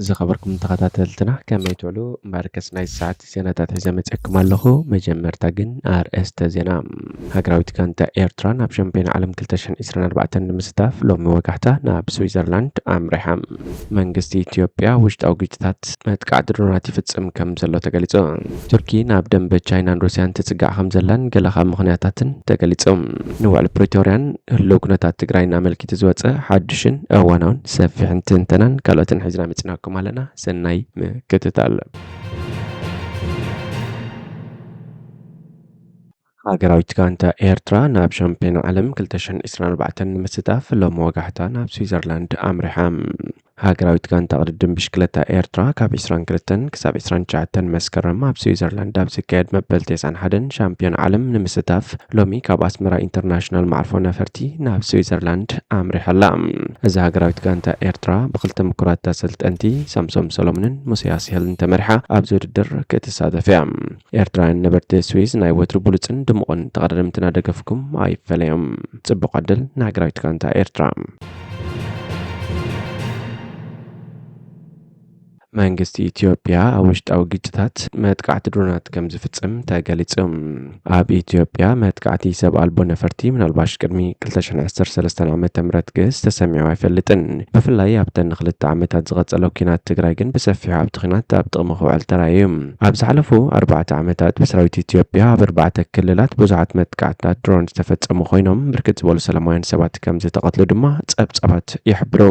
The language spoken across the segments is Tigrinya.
ዝኸበርኩም ተኸታተልትና ከመይ ትውዕሉ? እምበርከስ ናይ ሰዓት ዜናታት ሒዘ መፅእኩም ኣለኹ። መጀመርታ ግን ኣርእስተ ዜና። ሃገራዊት ጋንታ ኤርትራ ናብ ሻምፒዮን ዓለም ክልተ ሽሕን ዕስራን ኣርባዕተን ንምስታፍ ሎሚ ወጋሕታ ናብ ስዊዘርላንድ ኣምሪሓ። መንግስቲ ኢትዮጵያ ውሽጣዊ ግጭታት መጥቃዕቲ ድሮናት ይፍጽም ከም ዘሎ ተገሊጹ። ቱርኪ ናብ ደንበ ቻይናን ሩስያን ትጽጋዕ ከም ዘላን ገለ ካብ ምኽንያታትን ተገሊጹ። ንውዕል ፕሪቶርያን ህልው ኩነታት ትግራይን ኣመልኪቱ ዝወጸ ሓድሽን እዋናውን ሰፊሕን ትንተናን ካልኦትን ሒዝና መጺናኩም ኣለና። ሰናይ ምክትታል። ሃገራዊት ጋንታ ኤርትራ ናብ ሻምፒዮን ዓለም ክልተ ሽሕን ዕስራን ኣርባዕተን ንምስታፍ ሎሚ ወጋሕታ ናብ ስዊዘርላንድ ኣምሪሓ። ሃገራዊት ጋንታ ቅድድም ብሽክለታ ኤርትራ ካብ ዕስራን ክልተን ክሳብ ዕስራን ትሽዓተን መስከረም ኣብ ስዊዘርላንድ ኣብ ዝካየድ መበል ተስዓን ሓደን ሻምፒዮን ዓለም ንምስታፍ ሎሚ ካብ ኣስመራ ኢንተርናሽናል መዓርፎ ነፈርቲ ናብ ስዊዘርላንድ ኣምሪሓ ኣላ። እዛ ሃገራዊት ጋንታ ኤርትራ ብክልተ ምኩራት ኣሰልጠንቲ ሳምሶም ሰሎሞንን ሙሴ ኣስሄልን ተመሪሓ ኣብዚ ውድድር ክትሳተፍ እያ። ኤርትራውያን ነበርቲ ስዊዝ ናይ ወትሩ ብሉጽን ድሙቕን ተቐዳደምትና ደገፍኩም ኣይፈለዮም። ጽቡቕ ዕድል ንሃገራዊት ጋንታ ኤርትራ። መንግስቲ ኢትዮጵያ ኣብ ውሽጣዊ ግጭታት መጥቃዕቲ ድሮናት ከም ዝፍጽም ተገሊጹ። ኣብ ኢትዮጵያ መጥቃዕቲ ሰብ ኣልቦ ነፈርቲ ምናልባሽ ቅድሚ ክልተ ሽሕን ዓሰርተ ሰለስተን ዓመተ ምህረት ግስ ተሰሚዑ ኣይፈልጥን። ብፍላይ ኣብተን ንክልተ ዓመታት ዝቐጸለ ኲናት ትግራይ ግን ብሰፊሑ ኣብቲ ኲናት ኣብ ጥቕሚ ክውዕል ተራእዩ እዩ። ኣብ ዝሓለፉ ኣርባዕተ ዓመታት ብሰራዊት ኢትዮጵያ ኣብ ኣርባዕተ ክልላት ብዙሓት መጥቃዕትታት ድሮን ዝተፈጸሙ ኮይኖም፣ ብርክት ዝበሉ ሰላማውያን ሰባት ከም ዝተቐትሉ ድማ ጸብጻባት ይሕብሩ።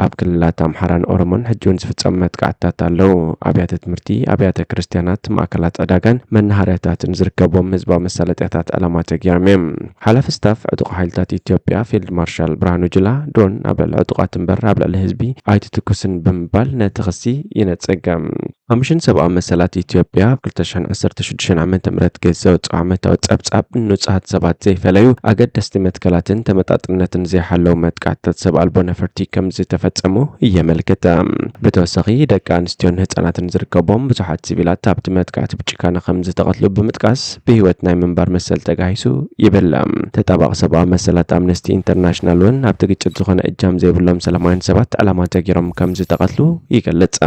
ኣብ ክልላት ኣምሓራን ኦሮሞን ሕጂ እውን ዝፍጸሙ መጥቃዕትታት ኣለዉ። ኣብያተ ትምህርቲ፣ ኣብያተ ክርስትያናት፣ ማእከላት ዕዳጋን መናሃርያታትን ዝርከብዎም ህዝባዊ መሳለጥያታት ዕላማ ተገይሮም እዮም። ሓላፊ ስታፍ ዕጡቕ ሓይልታት ኢትዮጵያ ፊልድ ማርሻል ብርሃኑ ጁላ፣ ድሮን ኣብ ልዕሊ ዕጡቓት እምበር ኣብ ልዕሊ ህዝቢ ኣይትትኩስን ብምባል ነቲ ክሲ ይነጽግ። ኮሚሽን ሰብኣዊ መሰላት ኢትዮጵያ ኣብ ክልተ ሽሕን ዓሰርተ ሽዱሽተን ዓመተ ምህረት ገጽ ዘውጽኦ ዓመታዊ ጸብጻብ፣ ንጹሃት ሰባት ዘይፈለዩ ኣገደስቲ መትከላትን ተመጣጥነትን ዘይሓለዉ መጥቃዕትታት ሰብ ኣልቦ ነፈርቲ ከም ዝተፈጸሙ የመልክት። ብተወሳኺ፣ ደቂ ኣንስትዮን ህጻናትን ዝርከቦም ብዙሓት ሲቪላት ኣብቲ መጥቃዕቲ ብጭካነ ከም ዝተቐትሉ ብምጥቃስ፣ ብህይወት ናይ ምንባር መሰል ተጋሂሱ ይብል። ተጣባቒ ሰብኣዊ መሰላት ኣምነስቲ ኢንተርናሽናል እውን ኣብቲ ግጭት ዝኾነ እጃም ዘይብሎም ሰላማውያን ሰባት ዕላማ ተገይሮም ከም ዝተቐትሉ ይገልጽ።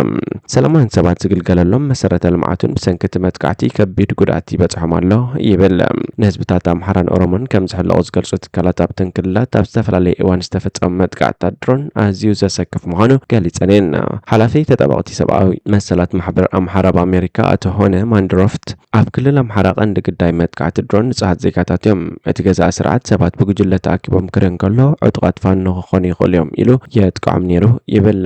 ሰላማውያን ሰባት ዝግልገለሎም መሰረተ ልምዓት እውን ብሰንኪ እቲ መጥቃዕቲ ከቢድ ጉድኣት ይበጽሖም ኣሎ ይብል። ንህዝብታት ኣምሓራን ኦሮሞን ከም ዝሕለቑ ዝገልጹ ትካላት ኣብተን ክልላት ኣብ ዝተፈላለየ እዋን ዝተፈጸሙ መጥቃዕትታት ድሮን ኣዝዩ ዘሰክፍ ምዃኑ ገሊጸን እየን። ሓላፊ ተጣባቕቲ ሰብኣዊ መሰላት ማሕበር ኣምሓራ ኣብ ኣሜሪካ ኣቶ ሆነ ማንድሮፍት ኣብ ክልል ኣምሓራ ቀንዲ ግዳይ መጥቃዕቲ ድሮን ንጹሃት ዜጋታት እዮም። እቲ ገዛኢ ስርዓት ሰባት ብጉጅለ ተኣኪቦም ክርኢ እንከሎ ዕጡቓት ፋኖ ክኾኑ ይኽእሉ እዮም ኢሉ የጥቅዖም ነይሩ ይብል።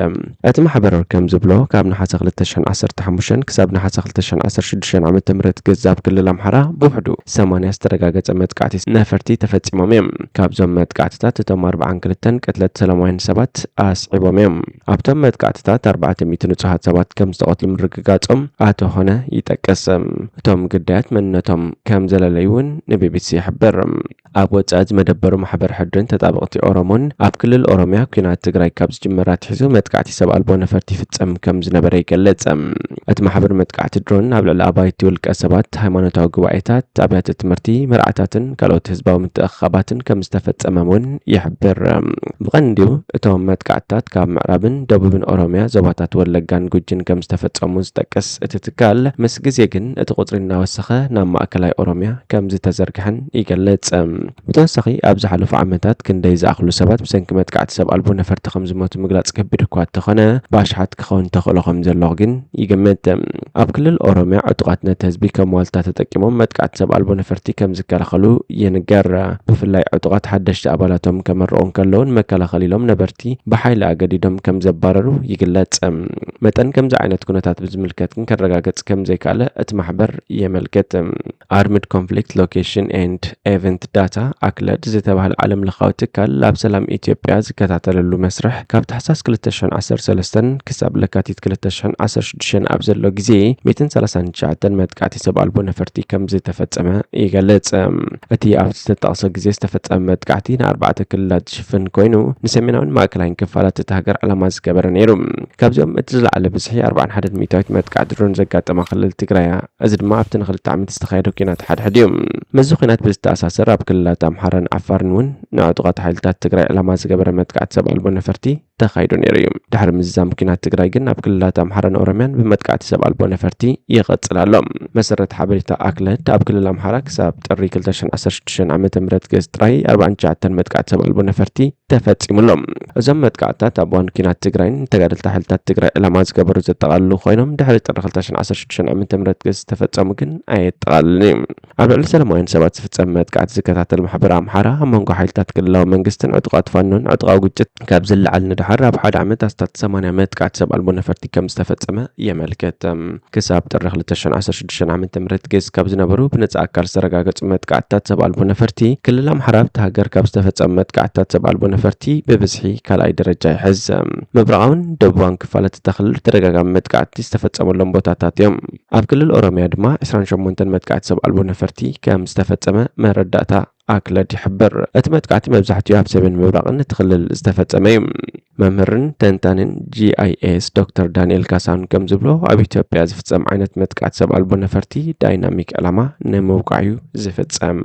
እቲ ማሕበር ከም ዝብሎ፣ ካብ ነሓሰ ክልተ ሽሕን ዓሰርተ ሓሙሽተን ክሳብ ነሓሰ ክልተ ሽሕን ዓሰርተ ሽዱሽተን ዓመተ ምህረት ግዝ ኣብ ክልል ኣምሓራ ብውሕዱ ሰማንያ ዝተረጋገጸ መጥቃዕቲ ነፈርቲ ተፈጺሞም እዮም። ካብዞም መጥቃዕትታት እቶም ኣርባዓን ክልተን ቅትለት ሰላማውያን ሰባት ኣስዒቦም እዮም። ኣብቶም መጥቃዕትታት ኣርባዕተ ሚእቲ ንጹሃት ሰባት ከም ዝተቐትሉ ምርግጋጾም ኣቶ ኾነ ይጠቅስ። እቶም ግዳያት መንነቶም ከም ዘለለዩ እውን ንቢቢሲ ይሕብር። ኣብ ወጻኢ ዝመደበሩ ማሕበር ሕድርን ተጣበቕቲ ኦሮሞን፣ ኣብ ክልል ኦሮምያ ኲናት ትግራይ ካብ ዝጅመር ኣትሒዙ መጥቃዕቲ ሰብ ኣልቦ ነፈርቲ ይፍጸም ከም ዝነበረ ይገልጽ። እቲ ማሕበር መጥቃዕቲ ድሮን ኣብ ልዕሊ ኣባይቲ ውልቀ ሰባት፣ ሃይማኖታዊ ጉባኤታት፣ ኣብያተ ትምህርቲ፣ መርዓታትን ካልኦት ህዝባዊ ምትእኽኻባትን ከም ዝተፈጸመ እውን ይሕብር። ብቐንዱ እቶም መጥቃዕትታት ካብ ምዕራብን ደቡብን ኦሮምያ፣ ዞባታት ወለጋን ጉጂን ከም ዝተፈጸሙ ዝጠቅስ እቲ ትካል፣ ምስ ግዜ ግን እቲ ቁጽሪ እናወሰኸ ናብ ማእከላይ ኦሮምያ ከም ዝተዘርግሐን ይገልጽ። ብተወሳኺ፣ ኣብ ዝሓለፉ ዓመታት ክንደይ ዝኣኽሉ ሰባት ብሰንኪ መጥቃዕቲ ሰብ ኣልቦ ነፈርቲ ከም ዝሞቱ ምግላጽ ከቢድ እኳ እንተኾነ፣ ብኣሽሓት ክኸውን ተኽእሎ ከም ዘሎ ግን ይግምት። ኣብ ክልል ኦሮምያ፣ ዕጡቓት ነቲ ህዝቢ ከም ዋልታ ተጠቂሞም መጥቃዕቲ ሰብ ኣልቦ ነፈርቲ ከም ዝከላኸሉ ይንገር። ብፍላይ ዕጡቓት ሓደሽቲ ኣባላቶም ከመርቑ እንከለውን መከላኸሊ ኢሎም ነበርቲ ብሓይሊ ኣገዲዶም ከም ዘባረሩ ይግለጽ። መጠን ከምዚ ዓይነት ኩነታት ብዝምልከት ግን ከረጋገጽ ከም ዘይከኣለ እቲ ማሕበር የመልክት። ኣርምድ ኮንፍሊክት ሎኬሽን ኤንድ ኤቨንት ዳታ፣ ኣክለድ፣ ዝተባህለ ዓለም ለኻዊ ትካል ኣብ ሰላም ኢትዮጵያ ዝከታተለሉ መስርሕ፣ ካብ ታሕሳስ ክልተ ሽሕን ዓሰርተ ሰለስተን ክሳብ ለካቲት ክልተ ሽሕን ዓሰርተ ሽዱሽተን ኣብ ዘሎ ግዜ፣ ሚእትን ሰላሳን ትሽዓተን መጥቃዕቲ ሰብ ኣልቦ ነፈርቲ ከም ዝተፈጸመ ይገልጽ። እቲ ኣብቲ ዝተጠቕሰ ግዜ ዝተፈጸመ መጥቃዕቲ ንኣርባዕተ ክልላት ዝሽፍን ኮይኑ፣ ንሰሜናውን ማእከላይን ክፋላት እታ ሃገር ዕላማ ዝገበረ ነይሩ። ካብዚኦም እቲ ዝለዓለ ብዝሒ፣ ኣርባዓን ሓደን ሚእታዊት፣ መጥቃዕቲ ድሮን ዘጋጠማ ክልል ትግራይ እያ። እዚ ድማ ኣብቲ ንክልተ ዓመት ዝተኻየደ ኲናት ሓድሕድ እዩ። ምስዚ ኲናት ብዝተኣሳሰር፣ ኣብ ክልላት ኣምሓራን ዓፋርን እውን ንዕጡቓት ሓይልታት ትግራይ ዕላማ ዝገበረ መጥቃዕቲ ሰብ ኣልቦ ነፈርቲ ተኻይዱ ነይሩ እዩ። ድሕሪ ምዝዛም ኲናት ትግራይ ግን ኣብ ክልላት ኣምሓራን ኦሮምያን ብመጥቃዕቲ ሰብ ኣልቦ ነፈርቲ ይቐጽል ኣሎ። መሰረት ሓበሬታ ኣክለድ፣ ኣብ ክልል ኣምሓራ ክሳብ ጥሪ ክልተ ሽሕን ዓሰርተ ሽዱሽተን ዓመተ ምህረት ግእዝ ጥራይ ኣርባዓን ትሽዓተን መጥቃዕቲ ሰብ ኣልቦ ነፈርቲ ተፈጺሙ ኣሎ። እዞም መጥቃዕትታት ኣብ እዋን ኲናት ትግራይን ተጋደልቲ ሓይልታት ትግራይ ዕላማ ዝገበሩ ዘጠቓልሉ ኮይኖም፣ ድሕሪ ጥሪ ክልተ ሽሕን ዓሰርተ ሽዱሽተን ዓመተ ምህረት ግእዝ ዝተፈጸሙ ግን ኣየጠቓልልን እዩ። ኣብ ልዕሊ ሰላማውያን ሰባት ዝፍጸም መጥቃዕቲ ዝከታተል ማሕበር ኣምሓራ፣ ኣብ መንጎ ሓይልታት ክልላዊ መንግስትን ዕጡቓት ፋኖን ዕጥቃዊ ግጭት ካብ ዝለዓል ንድሓር ኣብ ሓደ ዓመት ኣስታት ሰማንያ መጥቃዕቲ ሰብ ኣልቦ ነፈርቲ ከም ዝተፈጸመ የመልክት። ክሳብ ጥሪ ክልተ ሽሕን ዓሰርተ ሽዱሽተን ዓመተ ምህረት ግእዝ ካብ ዝነበሩ ብነጻ ኣካል ዝተረጋገጹ መጥቃዕትታት ሰብ ኣልቦ ነፈርቲ፣ ክልል ኣምሓራ ኣብቲ ሃገር ካብ ዝተፈጸሙ መጥቃዕትታት ሰብ ኣልቦ ነፈርቲ ብብዝሒ ካልኣይ ደረጃ ይሕዝ። ምብራቓውን ደቡባውን ክፋላት እታ ክልል ተደጋጋሚ መጥቃዕቲ ዝተፈጸመሎም ቦታታት እዮም። ኣብ ክልል ኦሮምያ ድማ ዕስራን ሸሞንተን መጥቃዕቲ ሰብ ኣልቦ ነፈርቲ ከም ዝተፈጸመ መረዳእታ ኣክለድ ይሕብር። እቲ መጥቃዕቲ መብዛሕትኡ ኣብ ሰሜን ምብራቕን እቲ ክልል ዝተፈጸመ እዩ። መምህርን ተንታንን ጂ ኣይ ኤስ ዶክተር ዳንኤል ካሳሁን ከም ዝብሎ፣ ኣብ ኢትዮጵያ ዝፍጸም ዓይነት መጥቃዕቲ ሰብ ኣልቦ ነፈርቲ ዳይናሚክ ዕላማ ንምውቃዕ እዩ ዝፍጸም።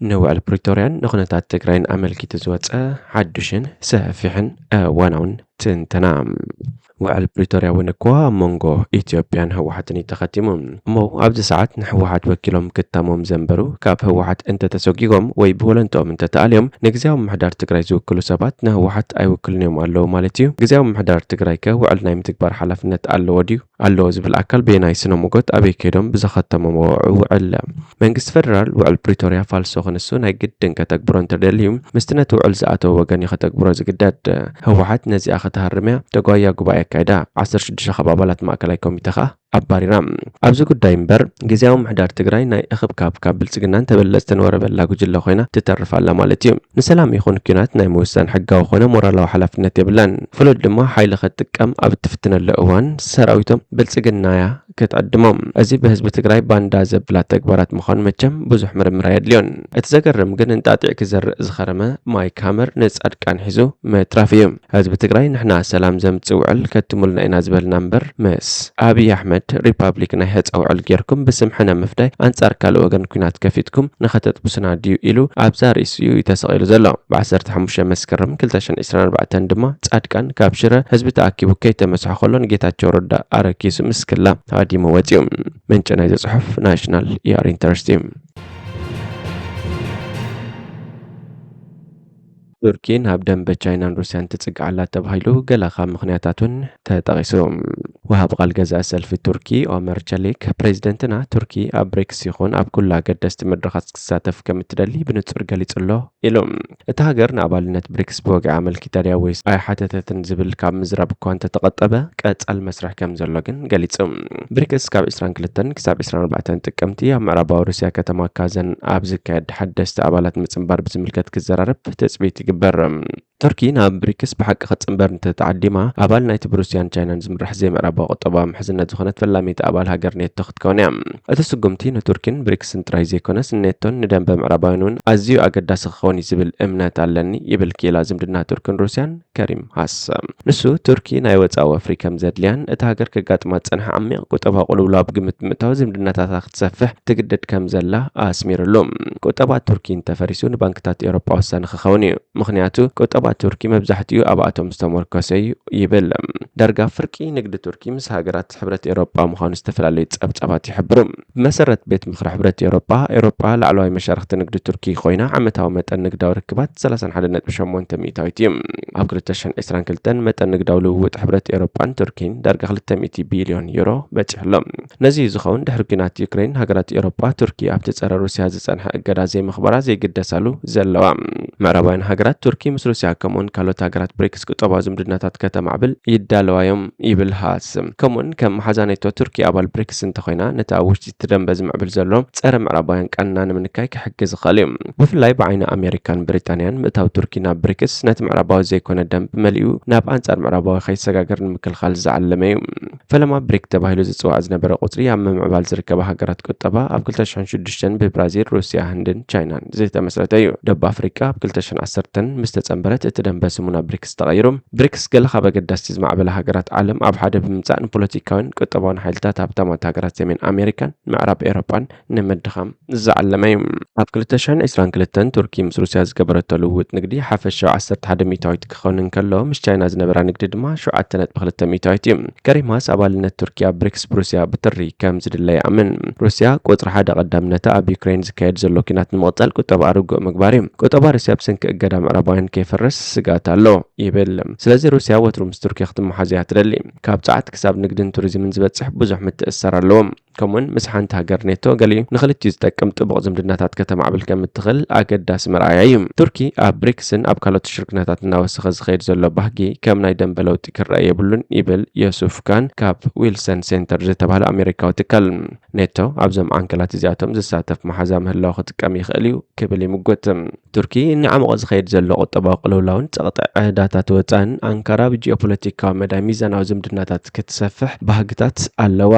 ንውዕል ፕሪቶርያን ንኹነታት ትግራይን ኣመልኪቱ ዝወጸ ሓዱሽን ሰፊሕን እዋናውን ትንተና። ውዕል ፕሪቶርያ እውን እኮ ኣብ መንጎ ኢትዮጵያን ህወሓትን እዩ ተኸቲሙ። እሞ ኣብዚ ሰዓት ንህወሓት ወኪሎም ክታሞም ዘንበሩ፣ ካብ ህወሓት እንተተሰጒጎም ወይ ብወለንትኦም እንተተኣልዮም፣ ንግዝያዊ ምምሕዳር ትግራይ ዝውክሉ ሰባት ንህወሓት ኣይውክሉን እዮም ኣለዉ ማለት እዩ። ግዝያዊ ምምሕዳር ትግራይ ከ ውዕል ናይ ምትግባር ሓላፍነት ኣለዎ ድዩ? ኣለዎ ዝብል ኣካል በየናይ ስነ ሞጎት ኣበይ ከይዶም ብዘኸተምዎ ውዕል? መንግስቲ ፌደራል ውዕል ፕሪቶርያ ፋልሶ ክንሱ ናይ ግድን ከተግብሮ እንተደልዩ፣ ምስቲ ነቲ ውዕል ዝኣተወ ወገን እዩ ከተግብሮ ዝግደድ። ህወሓት ነዚኣ ከተሃርም እያ ተጓያ ጉባኤ ኣካይዳ። ዓሰርተ ሽዱሽተ ካብ ኣባላት ማእከላይ ኮሚተ ከኣ ኣባሪራ። ኣብዚ ጉዳይ እምበር፣ ግዝያዊ ምምሕዳር ትግራይ ናይ እኽብካብ ካብ ብልጽግናን ተበለጽትን ወረ በላ ጉጅለ ኮይና ትተርፍ ኣላ ማለት እዩ። ንሰላም ይኹን ኲናት ናይ ምውሳን ሕጋዊ ኮነ ሞራላዊ ሓላፍነት የብላን። ፍሉጥ ድማ ሓይሊ ክትጥቀም ኣብ እትፍትነሉ እዋን ሰራዊቶም ብልጽግናያ ክትዕድሞም። እዚ ብህዝቢ ትግራይ ባንዳ ዘብላ ተግባራት ምዃኑ መቸም ብዙሕ ምርምር ኣየድልዮን። እቲ ዘገርም ግን እንጣጢዕ ክዘርእ ዝኸረመ ማይክ ሃመር ንጻድቃን ሒዙ ምትራፍ እዩ። ህዝቢ ትግራይ ንሕና ሰላም ዘምጽእ ውዕል ከትሙልና ኢና ዝበልና እምበር፣ ምስ ኣብይ ኣሕመድ ሪፓብሊክ ናይ ህጸ ውዕል ጌርኩም ብስም ሕነ ምፍዳይ ኣንጻር ካልእ ወገን ኲናት ከፊትኩም ንኸተጥብሱና ድዩ ኢሉ ኣብዛ ርእሲኡ እዩ ተሰቒሉ ዘሎ። ብ ዓሰርተ ሓሙሽተ መስከረም ክልተ ሽሕን ዕስራን ኣርባዕተን ድማ ጻድቃን ካብ ሽረ ህዝቢ ተኣኪቡ ከይተመስሖ ከሎ ንጌታቸው ረዳ ኣረኪሱ ምስክላ ሃዲሙ ወጺኡ። ምንጪ ናይዚ ጽሑፍ ናሽናል ኢኣር ኢንተረስት እዩ። ቱርኪ ናብ ደንበ ቻይናን ሩስያን ትጽጋዕ ኣላ ተባሂሉ ገለ ካብ ምኽንያታት እውን ተጠቒሱ። ወሃቢ ቃል ገዛኢ ሰልፊ ቱርኪ ኦመር ቸሊክ፣ ፕሬዚደንትና ቱርኪ ኣብ ብሪክስ ይኹን ኣብ ኩሉ ኣገደስቲ መድረኻት ክትሳተፍ ከም እትደሊ ብንጹር ገሊጹ ኣሎ ኢሉ። እታ ሃገር ንኣባልነት ብሪክስ ብወግዒ ኣመልኪታ ድያ ወይስ ኣይሓተተትን ዝብል ካብ ምዝራብ እኳ እንተተቐጠበ፣ ቀጻል መስርሕ ከም ዘሎ ግን ገሊጹ። ብሪክስ ካብ ዕስራን ክልተን ክሳብ ዕስራን ኣርባዕተን ጥቅምቲ ኣብ ምዕራባዊ ሩስያ ከተማ ካዘን ኣብ ዝካየድ ሓደስቲ ኣባላት ምጽንባር ብዝምልከት ክዘራረብ ትጽቢት ይግበር። ቱርኪ ናብ ብሪክስ ብሓቂ ክትጽንበር እንተተዓዲማ፣ ኣባል ናይቲ ብሩስያን ቻይናን ዝምራሕ ዘይምዕራባዊ ቁጠባዊ ምሕዝነት ዝኾነት ፈላመይቲ ኣባል ሃገር ኔቶ ክትከውን እያ። እቲ ስጉምቲ ንቱርኪን ብሪክስን ጥራይ ዘይኮነስ፣ ንኔቶን ንደንበ ምዕራባውያን እውን ኣዝዩ ኣገዳሲ ክኸውን እዩ ዝብል እምነት ኣለኒ፣ ይብል ክኢላ ዝምድና ቱርክን ሩስያን ከሪም ሃስ። ንሱ፣ ቱርኪ ናይ ወጻኢ ወፍሪ ከም ዘድልያን እታ ሃገር ከጋጥማ ዝጸንሐ ዓሚቕ ቁጠባዊ ቅልውላው ኣብ ግምት ብምእታው ዝምድናታታ ክትሰፍሕ ትግደድ ከም ዘላ ኣስሚሩሉ። ቁጠባ ቱርኪ እንተፈሪሱ ንባንክታት ኤውሮጳ ወሳኒ ክኸውን እዩ። ምኽንያቱ ቁጠባ ቱርኪ መብዛሕትኡ ኣብኣቶም ዝተመርኮሰ እዩ ይብል። ዳርጋ ፍርቂ ንግዲ ቱርኪ ምስ ሃገራት ሕብረት ኤውሮጳ ምዃኑ ዝተፈላለዩ ጸብጻባት ይሕብሩ። ብመሰረት ቤት ምኽሪ ሕብረት ኤውሮጳ፣ ኤውሮጳ ላዕለዋይ መሻርኽቲ ንግዲ ቱርኪ ኮይና ዓመታዊ መጠን ንግዳዊ ርክባት ሰላሳን ሓደን ነጥቢ ሸሞንተ ሚእታዊት እዩ። ኣብ ክልተ ሽሕን ዕስራን ክልተን መጠን ንግዳዊ ልውውጥ ሕብረት ኤውሮጳን ቱርኪን ዳርጋ ክልተ ሚእቲ ቢልዮን ዩሮ በጺሑ ኣሎ። ነዚ እዩ ዝኸውን ድሕሪ ኲናት ዩክሬን ሃገራት ኤውሮጳ ቱርኪ ኣብቲ ጸረ ሩስያ ዝጸንሐ እገዳ ዘይምኽባራ ዘይግደሳሉ ዘለዋ። ምዕራባውያን ሃገራት ቱርኪ ምስ ሩስያ ከምኡውን ካልኦት ሃገራት ብሪክስ ቁጠባዊ ዝምድናታት ከተማዕብል ይዳለዋ እዮም ይብል ሃስ። ከምኡውን ከም መሓዛ ኔቶ ቱርኪ ኣባል ብሪክስ እንተኾይና ነቲ ኣብ ውሽጢ እቲ ደንበ ዝምዕብል ዘሎ ጸረ ምዕራባውያን ቃንና ንምንካይ ክሕግዝ ይኽእል እዩ። ብፍላይ ብዓይኒ ኣሜሪካን ብሪጣንያን ምእታው ቱርኪ ናብ ብሪክስ ነቲ ምዕራባዊ ዘይኮነ ብመሊኡ ናብ ኣንጻር ምዕራባዊ ከይሰጋገር ንምክልኻል ዝዓለመ እዩ። ፈለማ ብሪክ ተባሂሉ ዝጽዋዕ ዝነበረ ቁጽሪ ኣብ ምምዕባል ዝርከባ ሃገራት ቁጠባ ኣብ ክልተ ሽሕን ሽዱሽተን ብብራዚል፣ ሩስያ፣ ህንድን ቻይናን ዝተመስረተ እዩ። ደቡብ ኣፍሪቃ ኣብ ክልተ ሽሕን ዓሰርተን ምስ ተጸንበረት እቲ ደንበ ስሙ ናብ ብሪክስ ተቐይሩ። ብሪክስ ገለ ካብ ኣገዳስቲ ዝማዕበላ ሃገራት ዓለም ኣብ ሓደ ብምምጻእ ንፖለቲካዊን ቁጠባውን ሓይልታት ሃብታማት ሃገራት ሰሜን ኣሜሪካን ምዕራብ ኤውሮጳን ንምድኻም ዝዓለመ እዩ። ኣብ ክልተ ሽሕን ዕስራን ክልተን ቱርኪ ምስ ሩስያ ዝገበረቶ ልውውጥ ንግዲ ሓፈሻዊ ዓሰርተ ሓደ ሚእታዊት ክኸውን እንከሎ፣ ምስ ቻይና ዝነበራ ንግዲ ድማ ሸውዓተ ነጥቢ ክልተ ሚእታዊት እዩ። ከሪም ሃስ ኣባልነት ቱርኪ ኣብ ብሪክስ ብሩስያ ብትሪ ከም ዝድለ ይኣምን። ሩስያ ቁጽሪ ሓደ ቀዳምነታ ኣብ ዩክሬን ዝካየድ ዘሎ ኲናት ንምቕጻል ቁጠባኣ ርጉእ ምግባር እዩ። ቁጠባ ሩስያ ብሰንኪ እገዳ ምዕራባውያን ከይፈርስ ስግኣት ኣሎ ይብል። ስለዚ ሩስያ ወትሩ ምስ ቱርኪ ክትመሓዝ እያ ትደሊ። ካብ ጸዓት ክሳብ ንግድን ቱሪዝምን ዝበጽሕ ብዙሕ ምትእስሳር ኣለዎም። ከምኡውን ምስ ሓንቲ ሃገር ኔቶ ገሊኡ ንኽልቲኡ ዝጠቅም ጥቡቕ ዝምድናታት ከተማዕብል ከም እትኽእል ኣገዳሲ መርኣያ እዩ። ቱርኪ ኣብ ብሪክስን ኣብ ካልኦት ሽርክነታት እናወሰኸ ዝኸይድ ዘሎ ባህጊ ከም ናይ ደንበ ለውጢ ክረአ የብሉን ይብል ዮሱፍ ካን ካብ ዊልሰን ሴንተር ዝተባህለ ኣሜሪካዊ ትካል። ኔቶ ኣብዞም ዓንከላት እዚኣቶም ዝሳተፍ መሓዛ ምህላው ክጥቀም ይኽእል እዩ ክብል ይምጉት። ቱርኪ እናዓመቐ ዝኸይድ ዘሎ ቁጠባዊ ቅልውላውን ጸቕጢ ዕዳታት ወጻእን ኣንካራ ብጂኦፖለቲካዊ መዳይ ሚዛናዊ ዝምድናታት ክትሰፍሕ ባህግታት ኣለዋ።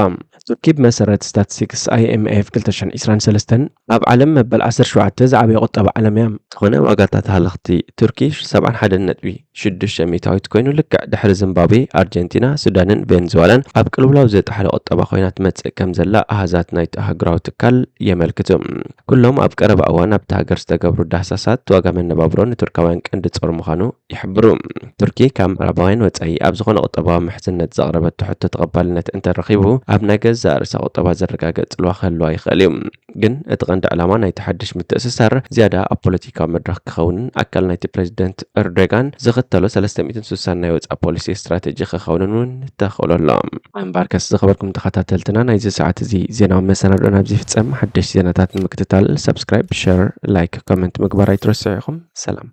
ቱርኪ ብመሰረት ስታትስቲክስ ኣይኤምኤፍ ክልተ ሽሕን ዕስራን ሰለስተን ኣብ ዓለም መበል ዓሰርተ ሸውዓተ ዝዓበየ ቁጠባ ዓለም እያ። ዝኾነ ዋጋታት ሃለኽቲ ቱርኪ ሰብዓን ሓደን ነጥቢ ሽዱሽተ ሚእታዊት ኮይኑ ልክዕ ድሕሪ ዚምባብዌ፣ ኣርጀንቲና፣ ሱዳንን ቬንዙዋላን ኣብ ቅልውላው ዘጥሓለ ቁጠባ ኮይና ትመጽእ ከም ዘላ ኣሃዛት ናይቲ ኣህጉራዊ ትካል የመልክቱ። ኩሎም ኣብ ቀረባ እዋን ኣብቲ ሃገር ዝተገብሩ ዳህሳሳት ዋጋ መነባብሮ ንቱርካውያን ቀንዲ ጾር ምዃኑ ይሕብሩ። ቱርኪ ካብ ምዕራባውያን ወጻኢ ኣብ ዝኾነ ቁጠባዊ ምሕዝነት ዘቕረበቶ ሕቶ ተቐባልነት እንተረኺቡ ኣብ ናይ ገዛእ ርእሳ ቁጠባ ዘረጋግእ ጽልዋ ክህልዋ ይኽእል እዩ። ግን እቲ ቀንዲ ዕላማ ናይቲ ሓድሽ ምትእስሳር ዝያዳ ኣብ ፖለቲካዊ መድረኽ ክኸውንን ኣካል ናይቲ ፕሬዚደንት ኤርዶጋን ዝኽተሎ ሰለስተ ሚእትን ስሳን ናይ ወጻኢ ፖሊሲ ስትራቴጂ ክኸውንን እውን ተኽእሎ ኣሎ። እምበኣርከስ ዝኸበርኩም ተኸታተልትና ናይዚ ሰዓት እዚ ዜናዊ መሰናድኦ ናብዚ ይፍጸም። ሓደሽቲ ዜናታት ንምክትታል ሰብስክራይብ፣ ሸር፣ ላይክ፣ ኮመንት ምግባር ኣይትረስዑ ኢኹም። ሰላም።